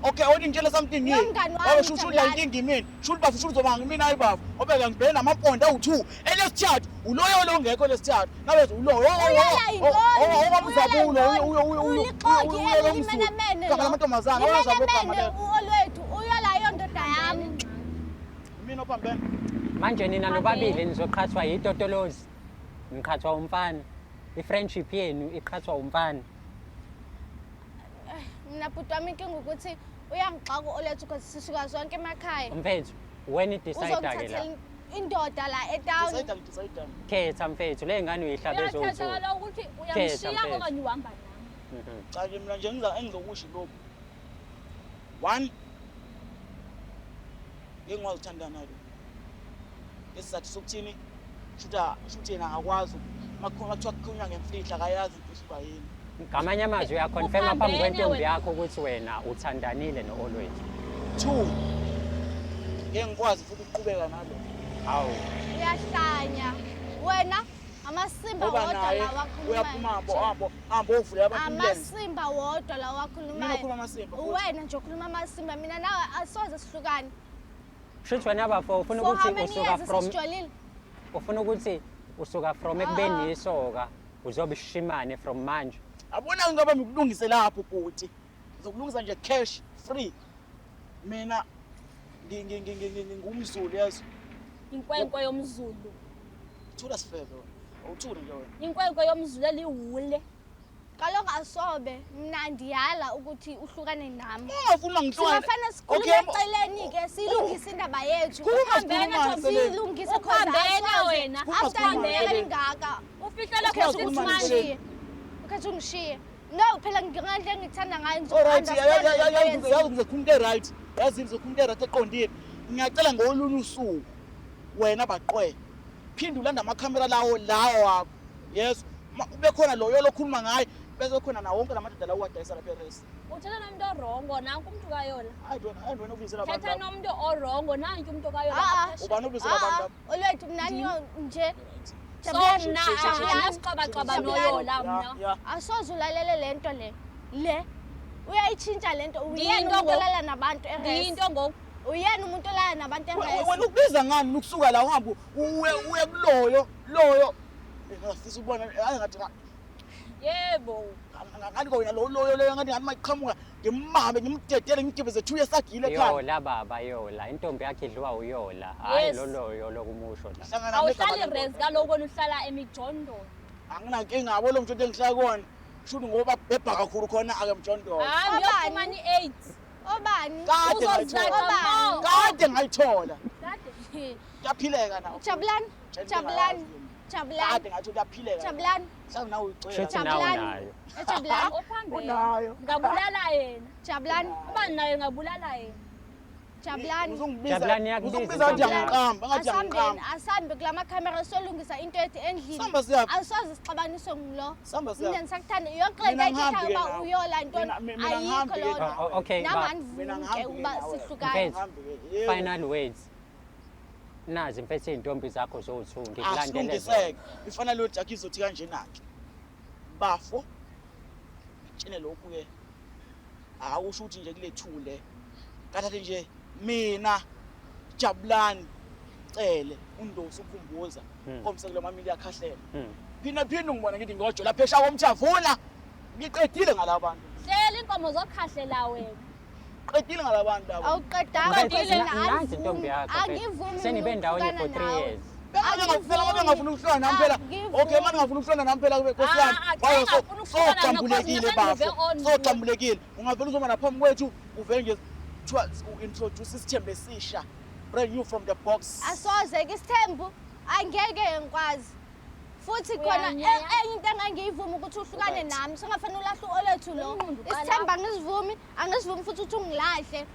Okay, awuthi ngitshele something yini? Nomngani wami, Wabe shushu la Jabulani. inkinga imini. Shulu bafu shulu zoba ngimina hayi bafu. Obeka ngibheke namampondo awu2. Elesithathu uloyo lo ngekho lesithathu. Nawe uloyo. Uyala yintoni? Owamzabulo Uyala yintoni? Ulixoki elimenemene Gama lo. lamantombazana owazabulo gama Limenemene lelo. uOlwethu uyala yondoda yami. Mina ophambene. Manje nina nobabili nizoqhathwa yitotolozi. Niqhathwa umfana. I-friendship yenu iqhathwa umfana. Mina bhuti wami inkinga ukuthi uyangixaka u-Olwethu because sisuka sonke emakhaya. Mfethu, wena i-decide-ke la. Uzongithathela indoda la etown. Decide decide. Khetha mfethu, le ngane uyihlabe Uyakhetha ezowu-two. kaloku ukuthi Khetha, uyamshiya mfethu. okanye uhamba nami. Cha ke mina nje ngiza engizokusho lokhu. One. Ngeke ngikwazi ukuthandana nalo. Isizathu sokuthini? Shutha shuthi yena akakwazi makukhona kuthiwa kukhulunywa ngemfihlo akayazi imfihlo uba yini. Ngamanye amazwi uyaconfirma phambi Uphambene kwentombi wena. yakho ukuthi wena uthandanile no-Olwethu. Two. Ngeke ngikwazi futhi ukuqhubeka nalo. Hawu. Uyahlanya. Wena amasimba Ngoba wodwa naye lawa uyaphuma akhulumayo. hambo hambo hambo ovule abantu umlenze. Amasimba wodwa lawa Mina akhulumayo. okhuluma amasimba futhi. Wena nje ukhuluma amasimba mina nawe asoze sihlukane. Shuthi wena bafo ufuna For how ukuthi many usuka years from sesijwayelile? ufuna ukuthi usuka from ekubeni yisoka uzobe ishimane from manje. Abona ngaba ngikulungise lapho bhuti. Ngizokulungisa nje cash free. Mina ngumZulu yazi. Inkwenkwe yomZulu. Thula sifebe wena. Awuthule nje wena. Inkwenkwe yomZulu eliwule. Kaloku asobe mina ndiyala ukuthi uhlukane nami. Ungafuni mangihlukane. Singafane sikhulume eceleni ke silungise indaba yethu. Khuluma Uphambene, sikhulumane Ntombi. Seleni. Silungise cause Uphambene asoze. wena. Khuluma After sikhulumane iminyaka Seleni. emingaka. Ufihlela Khuluma for 6 sikhulumane months. Seleni. Ungishiye. Ukhetha ungishiye. No phela ngendlela engikuthanda ngayo Alright, ngizo-understand lento yazi oyenzayo. ngizokhuluma into e-right. Yazi ngizokhuluma into e-right eqondile. Ngiyacela ngolunye usuku wena baqwe. Phinde ulanda amakhamera lawo lawo wakho. Yes. Ube khona loyo lokhuluma ngaye bese khona nawo wonke lamadoda lawo wadayisa lapha eRes. Uthetha nomntu orongo nanku umntu kaYola. Hayi wena, hayi wena ubizela abantu. Thetha lapha. nomntu orongo nanku umntu kaYola. Ah, ah. ngaphesheya. Ubani obizela abantu Ah, lapha? Olwethu mna niyo nje. So Jabulani, mna Jabulani, anasixabaxaba Jabulani. noYola mna. Yeah. Asoze ulalele le nto le. Le uyayitshintsha le nto. Uyena Ndiyinto umuntu ngoku. olala nabantu eRes. Ndiyinto ngoku. Uyena umuntu olala nabantu eRes. Wena ukubiza ngani ukusuka la uhambe uye uye kuloyo loyo. Ngafisa ukubona hayi ngathi Yebo. ngathi wena lo loyo loyo ngathi ngathi mayiqhamuka ngimambe ngimdedele ngigibeze thuye sagile ekhaya. Yola baba yola, intombi yakhe idliwa uyola. Hayi Yes. lo loyo lokumusho la. Hlangana Awuhlali negama res lendoda. kaloku wena uhlala emijondolo. Anginankinga yabo lo mtshonto engihlala kuwona. Shuthi ngoba bhebha kakhulu khona ake mjondolo. Hayi Obani? uyofumana i-AIDS. Obani? Kade Uzozaca ngayithola. mo. Kade ngayithola. Kade. Kuyaphileka nawe. Jabulani, Jabulani, Jabulani, Kade ngathi kuyaphileka. Jabulani, Mhlawumbe nawe uyigcwele. Shuthi nawe Jabulani. unayo. Jabulani, Ophambene. Unayo. Ngabulala yena. Jabulani, Uba naye ngabulala yena. Jabulani. Uzongibiza. Jabulani iyakubiza Uzongibiza ngathi intombi yakho. uyangiqamba, ngathi Asambeni, uyangiqamba. asambe kulama khamera solungisa into yethu endlini. Samba siyaphi? Asoze sixabaniswe ngulo. Samba Mina siyaphi? ngisakuthanda yonke le nto Mina ayithethayo ngihambi-ke uba nawe. uyola ntoni Mina ayikho ngihambi-ke loo nto. nawe. Oh, okay, Nami ba- andivumi Mina ke ngihambi-ke ukuba nawe. sihlukane. Mfethu. Ngihambi-ke. Yebo. Final words. Nazi mfethu iy'ntombi zakho zowu-two ngikulandele zona. Asilungiseke. Ifana leyo jack izothi kanjena-ke. Bafo, ngitshene lokhu-ke. Awusho ukuthi nje kulethule. Kathathe nje mina Jabulani Cele uNdosi ukhumbuza komsekelo mamili yakhahlela. Phina phina ungibona ngithi ngojola phesha komthavula. Ngiqedile ngalaba bantu. Hlela inkomo zokhahlela wena. Qedile ngalaba bantu laba. Awuqedanga Mfethu, because mina nansi intombi andivumi. yakho mfethu. Angivumi Senibe mina ndawonye ukuhlukana for 3 nawe. years. Phela ngabe ngafuna ukuhlukana nami phela. Angivumi. Okay, manje ngafuna ukuhlukana nami phela kube Nkosi yami. Ah, ah, Wayo cha, ngafuna ukuhlukana nami, sojambulekile because bafo. move on. Sojambulekile. Ungavela uzoma naphambi kwethu uvele nje kuthiwa u-introduce isithembu esisha. Brand new from the box. Asoze ke isithembu angeke ngikwazi. Futhi khona Uyanyanya. enye into engangiyivumi ukuthi uhlukane Right. nami sengafanele ulahle u-Olwethu lo. Umnqondo uqala Isithembu angisivumi, angisivumi futhi ukuthi ungilahle.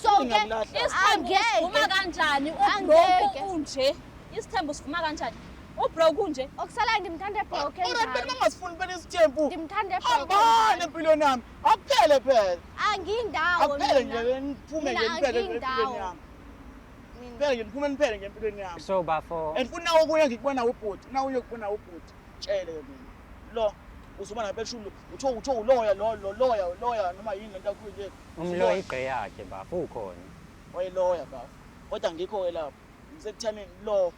So ke Ngiyakulahla. Isithembu sivuma angeke. kanjani? Angeke. Ubroke unje. Isithembu sivuma kanjani? Ubroke unje. Okusalayo ndimthanda ebroke Alright, phela njalo. mangasifuni phela isithembu. Ndimthanda ebroke. Hambani empilweni yami. Akuphele phela. Angiyindawo Akuphele mina. nje niphume nje Mina niphele empilweni angiyindawo. yami. Mina. Phela nje niphume niphele nje empilweni yami. So bafo And futhi nawo okunye ngikubona ubhuti, nawo uye kubona ubhuti. Tshele ke mina. Lo uzoba napeshulu uthiwa uloya lo lo loya loya noma yini lento yakho nje. Umloyi igqe yakhe bafo ukhona. Wayeloya bafo. Kodwa ngikho ke lapho. Ngisekuthaneni lo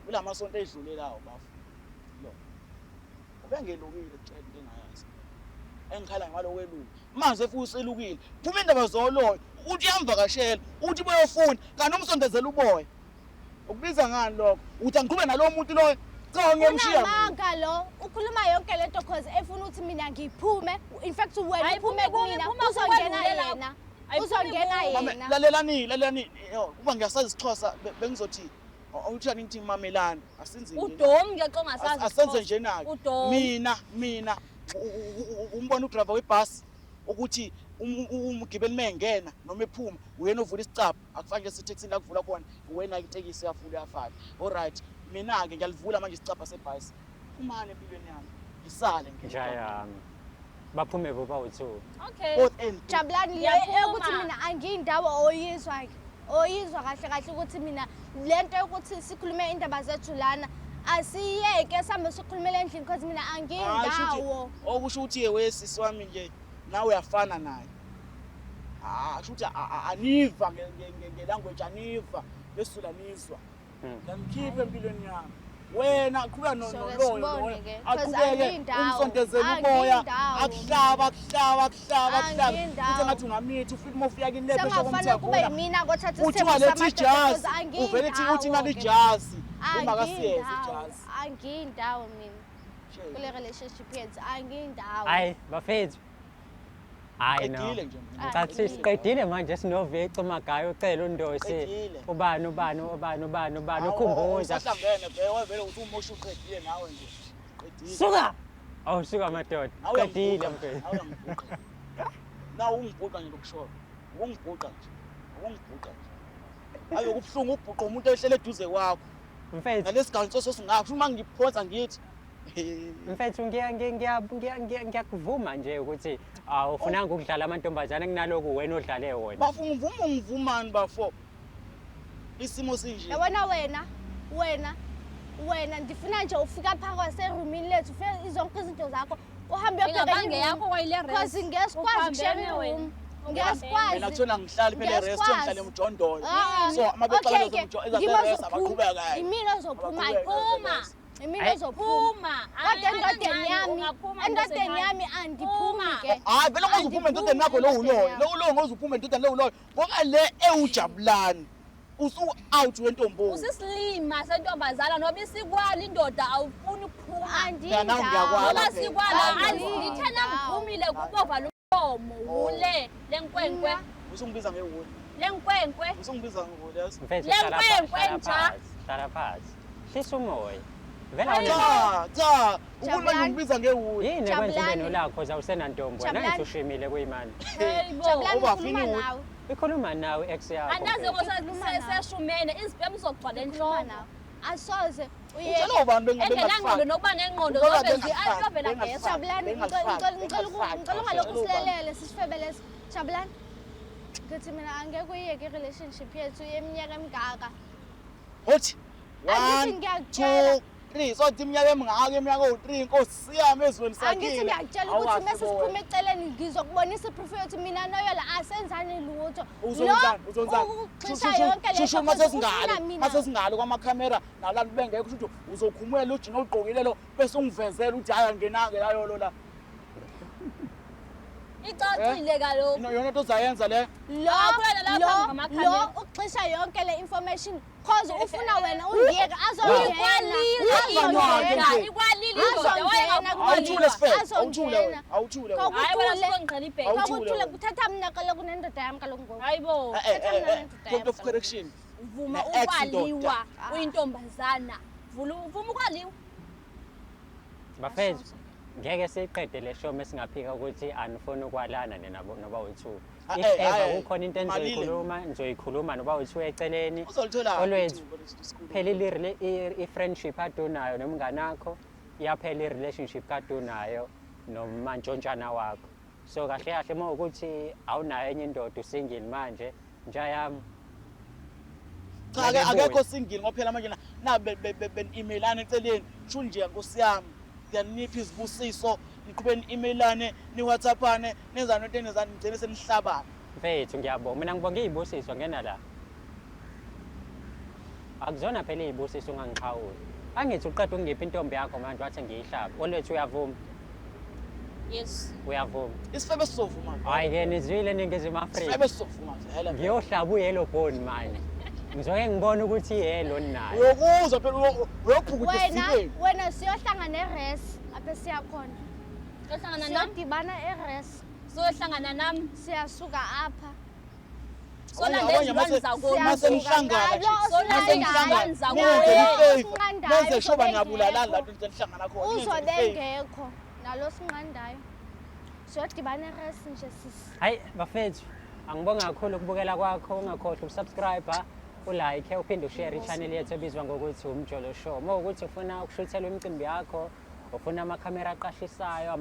kulamasonto edlule lawo bafo. Lo. Ubengelukile kutshela into engayazi. Engikhala ngalo weluka. Manje futhi uselukile. Phuma indaba zoloyo. Uthi uyamvakashela, uthi boyofunda, kanti umsondezela uboya. Ukubiza ngani lokho? Uthi angiqhube nalowo muntu loyo. Cha ngiyamshiya mina. Unamanga lo, ukhuluma yonke lento cause efuna ukuthi mina ngiphume. In fact wena Ayiphumi uphume kuwe, kumina, phuma uzongena kuwe, yena. Ayiphumi Uzongena kuwe. Mame, yena. lalelani, lalelani. Yo, kuba ngiyasazi isiXhosa bengizothi awuthani ngithi mamelani. Asenze nje. Udomi ke xa ungasazi. Asenze nje nake. Udomi. Mina umbona udriver webhasi ukuthi umgibeli mengena noma ephuma uyena ovula isicabha akufani nje sethekisini la kuvula khona wena itekisi uyavula uyafaka. All right, mina ke ngiyalivula manje isicabha sebhasi. Phumani empilweni yami. Ngisale ngedwa. Nja yami. Baphume boba u2. Okay. Both end. Jabulani le Ngiyaphuma. yokuthi mina angiyindawo oyizwa oyizwa kahle kahle ukuthi mina lento yokuthi sikhulume indaba zethu lana asiyeke sihambe sikhulumele endlini because mina angiyindawo. Okusho ukuthi wesisi wami nje nawe uyafana naye. Ah, kusho ukuthi aniva ngelanguage aniva lesula nizwa. Ngiyakhipha empilweni yami. Wena qhubeka So, noloyo sibone loyo. ke, 'cause Aqhubeke angiyindawo, umsondezele umoya angiyindawo. akuhlaba akuhlaba akuhlaba akuhlaba. Angiyindawo. Uthi ngathi ungamithi ufike uma ufika kini lebhe Sengafanele kube yimina kothatha Uthiwa isithembu lethi samadoda ijazi because uvele uthi uthi nali angiyindawo ke. ijazi uma kasiyeza Angiyindawo, ijazi. angiyindawo mina Shame. kule relationship yethu angiyindawo. Hayi bafethu. Hayi no. Qedile nje mina. Cathi siqedile manje sinoVici Magayo ucela uNdosi. Qedile. Ubani ubani ubani ubani ubani ukhumbuza. Usahlangene vele vele uthi umosha uqedile nawe nje. Qedile. Suka. Awu suka madoda. Nawe Qedile uyangibhuqa, mfethu. nawe uyangibhuqa. Nawe ungibhuqa nje lokushoyo. Ungibhuqa nje. Ungibhuqa nje. Ayo kubuhlungu ubhuqa umuntu ohlele eduze kwakho. Mfethu. Nalesiganso sosingakho uma ngiphonsa ngithi Mfethu ngiyakuvuma nje ukuthi awufunanga ukudlala amantombazane kunaloku wena odlale wona. Bafo ngivuma ngivumani bafo. Isimo sinje. Yabona wena wena wena ndifuna nje ufika phaa kwaserumini lethu ufike zonke izinto zakho uhambe uyobheka Ingabange yakho kwayile rest. Because ngeke sikwazi ukushare Uphambene wena. iroom. Ngeke sikwazi. Mina kuthiwa ngihlali phela Ngeke e-rest sikwazi. ngihlale emjondolo. Ah, So amabexala okay ke, ngimi ezase-rest ozophuma. abaqhubeka. Yimina ozophuma. Phuma. Yimina Ayi. ozophuma. Phuma. Kodwa endodeni yami, Ungaphuma endodeni yami andiphumi Phuma. ke. Hayi vele ngoze uphume endodeni yakho lo uloyo. Lo uloyo ngoze uphume endodeni lo uloyo. Ngoba le ewujabulani. Usu out wentombo. Usisilima sentombazana noba isikwala indoda awufuni ukuphuma. Mina nawe ngiyakwala. Noba sikwala Andiyindawo. ndithe namphumile kubovala umlomo wule lenkwenkwe Usungibiza ngewuli. lenkwenkwe. Usungibiza ngewuli yazi. Mfethu Le hlala nkwenkwe hlala nja. phansi, hlala phansi. Hlisa umoya. Vele Hayi. awuna Cha, cha, ukhuluma Jabulani. ngibiza ngewuli. yini ekwenza ube Jabulani. nolakho zawusenantombi wena Jabulani. ngithi ushimile kuyimani. Hey bo. Jabulani Uba ngikhuluma fini nawe. Ikhuluma nawe ex yakho. Andazi mfethu. Ngikhuluma nawe. ngoseshumene izibhemu zogcwala Ngikhuluma enhloko. nawe. Asoze uyeke. Utshela ubani Engenangqondo bengakufaki. nokuba nengqondo Ngoba zobe bengakufaki, ziyovela bengakufaki. ngezwa. Jabulani Bengakufaki, ngicela bengakufaki. ngicela ungalokhu Utshela ubani. usilelele sisifebe lesi. Jabulani. Ngithi mina angeke uyiyeke i-relationship yethu yeminyaka emingaka. Hothi. Angithi 1 ngiyakutshela. 2 3 so iminyaka emingaka iminyaka ewu-3 inkosi yami ezweni sakhile. Angithi ngiyakutshela ukuthi mase siphume eceleni ngizokubonisa iproof yokuthi mina noyola asenzani lutho. Uzonzani uzonzani Ukuxisha yonke le shushu nto mase cause singale ufuna mina. mase singale kwamakhamera nalapho bengekho kusho ukuthi uzokhumula ujini ogqokile lo bese ungivezela ukuthi hayi angenange la yolo la. Icacile kaloku. Yona into ozayenza le. Lo Abuela lapha lo ngamakhamera. lo ukuxisha yonke le information cause ufuna wena ungiyeke azongena. Ikwalile Azongena. indoda, ikwalile indoda Azongena Awuthule sifebe, Azongena. awuthule wena, awuthule wena. Hayi wena Kwakuthule. usuzongiqhela ibheki. Awuthule Kwakuthule wena. kuthatha mina kaloku nendoda yami kaloku ngoku. Hayi bo. Eh, eh, Thatha mina eh, nendoda point yami of kaloku. correction. Vuma Ne-ex ukwaliwa ndoda. uyintombazana. Vuma ukwaliwa. Bafethu ngeke siyiqede le show mesingaphika ukuthi anifuni ukwalana nina noba u2. Ah, If eh, ever eh, kukhona into malile. enizoyikhuluma nizoyikhuluma noba u2 eceleni. Uzolithola Olwethu ithuba lesikhulu. phela i-friendship kade unayo nomngane wakho iyaphela i-relationship kade unayo nomantshontshana wakho. So kahle kahle uma ukuthi awunayo enye indoda usingle manje nja yami Cha ke, Ngeke akekho ebuye. single, ngoba phela manje na ben-emailana eceleni, sho nje, nkosi yami, ngiyanipha izibusiso, niqhube ni-emailane, ni-whatsappane, nenzani into enezani, nigcine senihlabana. Mfethu, ngiyabonga. Mina ngibonga iy'busiso, ngena la. Akuzona phela iy'busiso, ungangixhawuli. Angithi uqeda ukungipha intombi yakho manje, wathi ngiyihlabe. Olwethu, uyavuma? Yes. Uyavuma? Isifebe sizovuma vele. Hhayi-ke, nizwile, Ningizimu Afrika. Isifebe sizovuma vele. Ngiyohlaba u-yellow bone manje. Ngizoke ngibone ukuthi i-yellow nayo. Uyokuzwa phela, uyophukuda Wena, esifebeni. wena, siyohlangana e-res apho siyakhona. Sohlangana nami. Siyodibana e-res. Sohlangana nami. Siyasuka apha. Solanda Abanye ezilwane zakono. mase nihlangana nje, Siyasuka. mase nihlangana, Ngalo nenze i-favor, osinqandayo nenze sure uzobe niyabulalana engekho. lapho nihlangana khona, nenze Uzobe i-favor. engekho nalo sinqandayo. Siyodibana e-res nje, sisi. Hayi bafethu, angibonga kakhulu ukubukela kwakho. Ungakhohlwa uku-subscribe, u-like, uphinde u-share i-channel yethu ebizwa ngokuthi Umjolo Show. Uma ukuthi ufuna ukushuthelwa imicimbi yakho, ufuna amakhamera aqashisayo,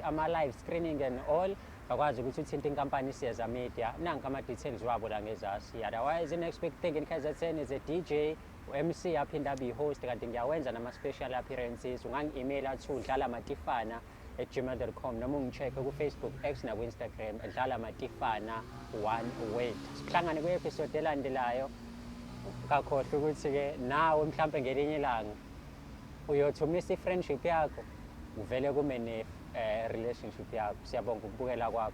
ama-live screening and all, bakwazi ukuthi uthinte inkampani Siyeza Media. Nanka ama-details wabo la ngezasi. Otherwise, i-next big thing in KZN is a DJ, u-MC, aphinde abe i-host, kanti ngiyawenza nama-special appearances. Ungangi-emaila to dlalamatifana@gmail.com noma ungi-check-e ku-Facebook, X naku-Instagram, Dlala Matifana, one word. Sihlangane kwi-episode elandelayo. Ungakhohlwa ukuthi-ke nawe mhlampe ngelinye ilanga uyothi umisa i-friendship yakho, uvele kume ne-relationship yakho. Siyabonga ukubukela kwakho.